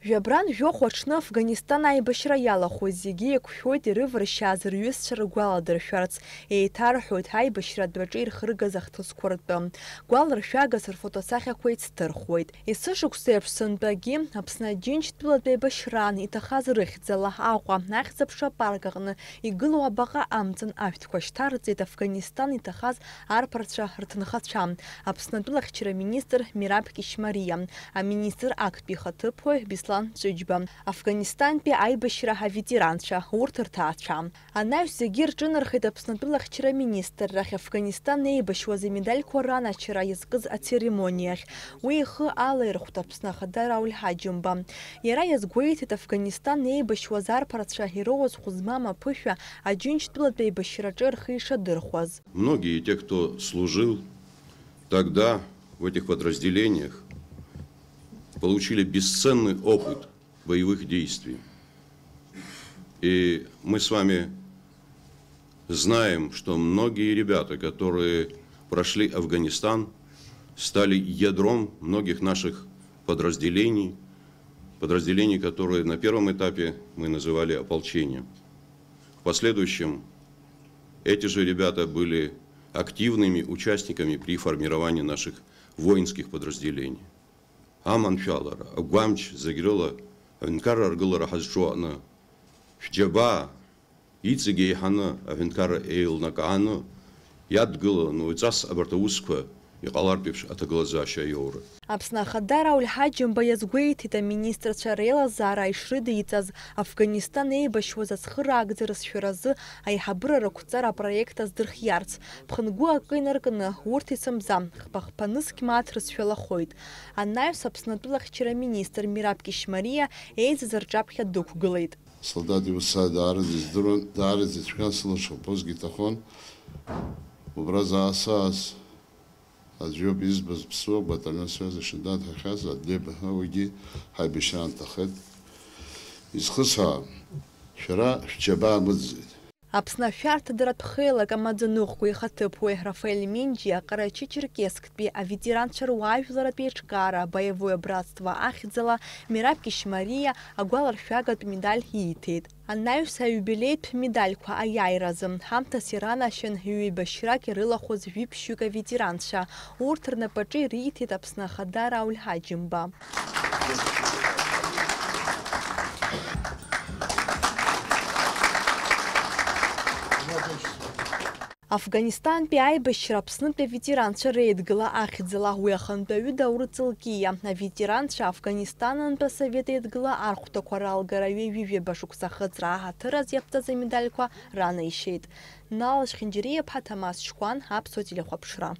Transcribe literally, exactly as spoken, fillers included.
Жәабран жәохә аҽны Афганистан аибашьра иалахәыз зегьы еиқәшәоит ирываршьааз рҩызцәа ргәаладыршәарц. Еиҭарҳәоит, аибашьра адәаҿы ирхыргаз ахҭысқәа ртәы. Гәаларшәагас рфотосахьақәа еицдырхуеит. Есышықәса еиԥш сынтәагьы Аԥсны Аџьынџьтәылатә еибашьраан иҭахаз рыхьӡала Аҟәа ахьӡ-аԥша апарк аҟны игылоу абаҟа амҵан ашәҭқәа шьҭарҵеит Афганистан иҭахаз арԥарцәа рҭынхацәа, Аԥсны атәылахьчара министр Мираб Кьышьмариа, аминистр актәи ихаҭыԥуаҩ Беслан Ҵәыџьба, Афганистантәи аибашьра аветеранцәа, урҭ рҭаацәа. Анаҩс зегьы рҿынархеит Аԥсны атәылахьчара аминистррахь Афганистан еибашьуаз амедальқәа раначара иазкыз ацеремониахь. Уи ихы алаирхәт Аԥсны Ахада Рауль Ҳаџьымба. Иара иазгәеиҭеит, Афганистан еибашьуаз арԥарцәа ироуаз хәы змам аԥышәа Аџьынџьтәылатә еибашьраҿы рхы ишадырхәаз. Многие те, кто служил тогда в этих подразделениях, получили бесценный опыт боевых действий. И мы с вами знаем, что многие ребята, которые прошли Афганистан, стали ядром многих наших подразделений, подразделений, которые на первом этапе мы называли ополчением. В последующем эти же ребята были активными участниками при формировании наших воинских подразделений. Аманшәалара, агәамч зегь рыла аҳәынҭқарра аргылара ҳазҿу аҟны, шәџьабаа иҵегь еиҳаны аҳәынҭқарра еилнакааны иадгыланы уаҩҵас абарҭ аусқәа иҟалартә еиԥш аҭагылазаашьа аиоура. Аԥсны Ахада Рауль Ҳаџьымба иазгәеиҭеит, аминистрцәа реилазаара ишрыдиҵаз, Афганистан еибашьуаз ацхыраагӡара зшәаразы аиҳабыра рықәҵара апроект аздырхиарц, ԥхынгәы акы инаркны, урҭ ицымза, хԥа-хԥа нызқь мааҭ рыцәшәалахоит. Анаҩс Аԥсны атәылахьчара аминистр Мираб Кьышьмариа еизаз рҿаԥхьа дықәгылеит. Солдат иуса даараӡа издыруан, даараӡа ицәгьан, сылаша ԥозгьы иҭахон. Убра заасааз аӡәы иоуп избаз ԥсуа батальон связи Шьындан дҳахьаз, Адлеиба ҳәа, уигьы ҳаибашьра аамҭахеит. Изхысҳәаам, шәара шәџьабаа мыӡӡеит. Аԥсны ашәарҭадаратә хеилак амаӡаныҟәгаҩ ихаҭыԥуаҩ Рафаель Минџьиа Ҟарачы-Черкессктәи аветеранцәа руаажәларатә еиҿкаара Боевое братство ахьӡала Мираб Кьышьмариа агәаларшәагатә медаль ииҭеит. Анаҩс аиубилеитә медальқәа аиааиразы ҳамҭас иранашьан ҩеибашьрак ирылахәыз жәиԥшьҩык аветеранцәа, урҭ рнапаҿы ириҭеит Аԥсны Ахада Рауль Ҳаџьымба. Афганистантәи аибашьра Аԥснытәи аветеранцәа реидгыла ахьӡала уи ахантәаҩы Даур Ҵылкиа, аветеранцәа Афганистанынтә асовет еидгыла архәҭақәа ралгара ҩажәижәаба шықәса ахыҵра аҳаҭыраз иаԥҵаз амедальқәа ранаишьеит. Нал Шхинџьариа-иԥҳа, Ҭамаз Чқәан, Аԥсуа телехәаԥшра.